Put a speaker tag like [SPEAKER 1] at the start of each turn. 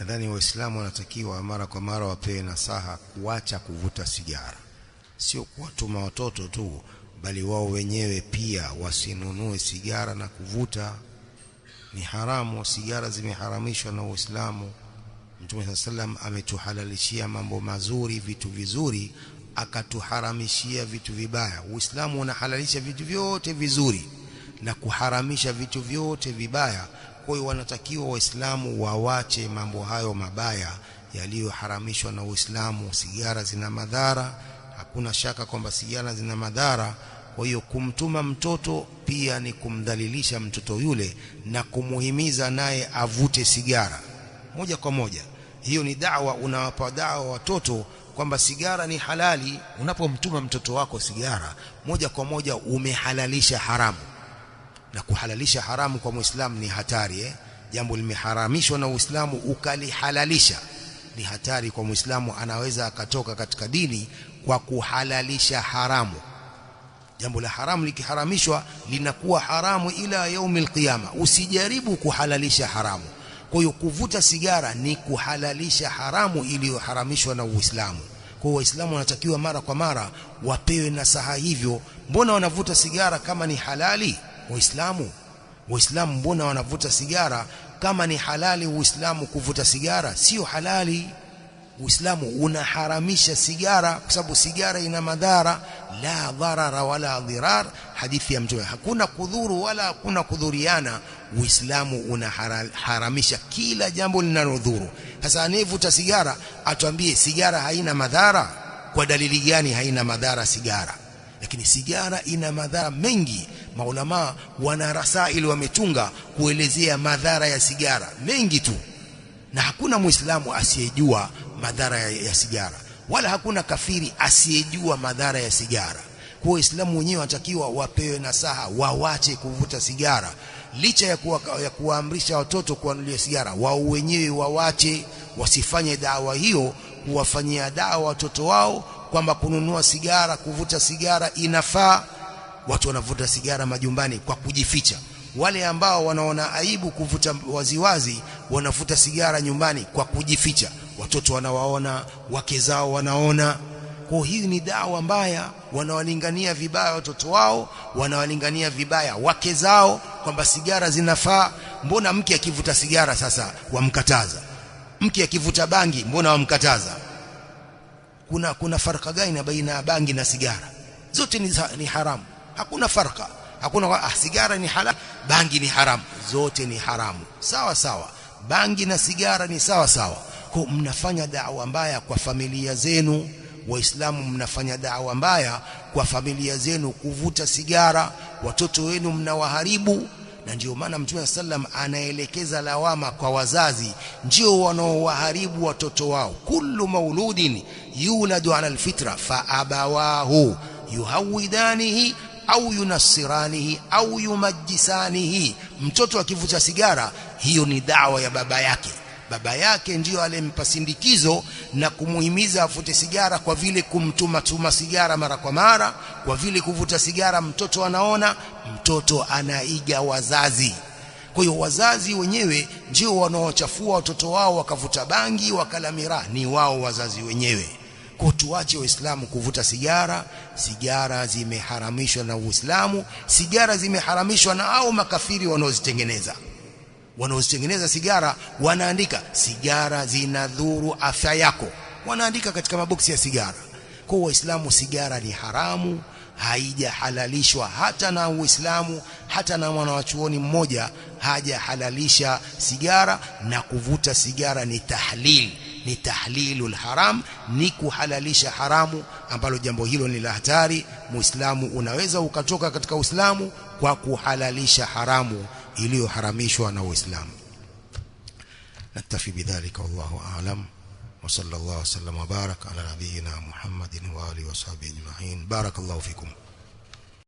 [SPEAKER 1] Nadhani Waislamu wanatakiwa mara kwa mara wapewe nasaha kuacha kuvuta sigara, sio kuwatuma watoto tu, bali wao wenyewe pia wasinunue sigara na kuvuta. Ni haramu, sigara zimeharamishwa na Uislamu. Mtume sallam ametuhalalishia mambo mazuri, vitu vizuri, akatuharamishia vitu vibaya. Uislamu unahalalisha vitu vyote vizuri na kuharamisha vitu vyote vibaya. Kwa hiyo wanatakiwa Waislamu wawache mambo hayo mabaya yaliyoharamishwa na Uislamu. Sigara zina madhara, hakuna shaka kwamba sigara zina madhara. Kwa hiyo kumtuma mtoto pia ni kumdhalilisha mtoto yule na kumuhimiza naye avute sigara moja kwa moja. Hiyo ni dawa, unawapa dawa watoto kwamba sigara ni halali. Unapomtuma mtoto wako sigara, moja kwa moja umehalalisha haramu. Na kuhalalisha haramu kwa Muislamu ni hatari, Jambo limeharamishwa na Uislamu ukalihalalisha ni hatari kwa Muislamu, anaweza akatoka katika dini kwa kuhalalisha haramu. Jambo la haramu likiharamishwa linakuwa haramu ila yaumil qiyama. Usijaribu kuhalalisha haramu. Kwa hiyo kuvuta sigara ni kuhalalisha haramu iliyoharamishwa na Uislamu. Kwa hiyo Waislamu wanatakiwa mara kwa mara wapewe nasaha hivyo. Mbona wanavuta sigara kama ni halali Waislamu? Waislamu mbona wanavuta sigara kama ni halali? Uislamu kuvuta sigara sio halali. Uislamu unaharamisha sigara kwa sababu sigara ina madhara. La dharara wala dhirar, hadithi ya Mtume, hakuna kudhuru wala hakuna kudhuriana. Uislamu unaharamisha kila jambo linalodhuru. Sasa anayevuta sigara atuambie sigara haina madhara? Kwa dalili gani haina madhara sigara? Lakini sigara ina madhara mengi. Maulama wana rasaili wametunga kuelezea madhara ya sigara mengi tu, na hakuna Muislamu asiyejua madhara ya sigara, wala hakuna kafiri asiyejua madhara ya sigara. Kwa Waislamu wenyewe wanatakiwa wapewe nasaha, wawache kuvuta sigara. Licha ya kuwaamrisha watoto kuwanunulia sigara, wao wenyewe wawache, wasifanye dawa hiyo, kuwafanyia dawa watoto wao kwamba kununua sigara, kuvuta sigara inafaa. Watu wanavuta sigara majumbani kwa kujificha. Wale ambao wanaona aibu kuvuta waziwazi wanavuta sigara nyumbani kwa kujificha, watoto wanawaona, wake zao wanaona. Kwa hii ni dawa mbaya, wanawalingania vibaya watoto wao, wanawalingania vibaya wake zao kwamba sigara zinafaa. Mbona mke akivuta sigara sasa wamkataza? Mke akivuta bangi mbona wamkataza? Kuna farka gani baina ya bangi na sigara? Zote ni haramu, hakuna farka. Hakuna sigara ni halali, bangi ni haramu. Zote ni haramu, sawa sawa. Bangi na sigara ni sawa sawa. Kwa mnafanya da'wa mbaya kwa familia zenu. Waislamu mnafanya da'wa mbaya kwa familia zenu kuvuta sigara, watoto wenu mnawaharibu. Na ndio maana Mtume sallam anaelekeza lawama kwa wazazi, ndio wanaowaharibu watoto wao. Kullu mauludin yuladu ala alfitra fa abawahu yuhawidanihi au yunassiranihi au yumajisanihi. Mtoto akivuta sigara, hiyo ni dawa ya baba yake. Baba yake ndiyo alimpa sindikizo na kumuhimiza avute sigara, kwa vile kumtuma tuma sigara mara kwa mara, kwa vile kuvuta sigara mtoto anaona, mtoto anaiga wazazi. Kwa hiyo wazazi wenyewe ndio wanaochafua watoto wao, wakavuta bangi, wakala miraa, ni wao wazazi wenyewe. Kwa tuache Waislamu kuvuta sigara. Sigara zimeharamishwa na Uislamu, sigara zimeharamishwa na au makafiri wanaozitengeneza. Wanaozitengeneza sigara wanaandika sigara zinadhuru afya yako, wanaandika katika maboksi ya sigara. Kwa Waislamu sigara ni haramu, haijahalalishwa hata na Uislamu, hata na mwanachuoni mmoja hajahalalisha sigara. Na kuvuta sigara ni tahlil, ni tahlilul haram, ni kuhalalisha haramu, ambalo jambo hilo ni la hatari. Muislamu unaweza ukatoka katika Uislamu kwa kuhalalisha haramu iliyoharamishwa na Uislamu. Naktafi bidhalika, wallahu a'lam, wa sallallahu sallam wa baraka ala nabiyyina Muhammadin wa alihi wa sahbihi ajma'in. Barakallahu fikum.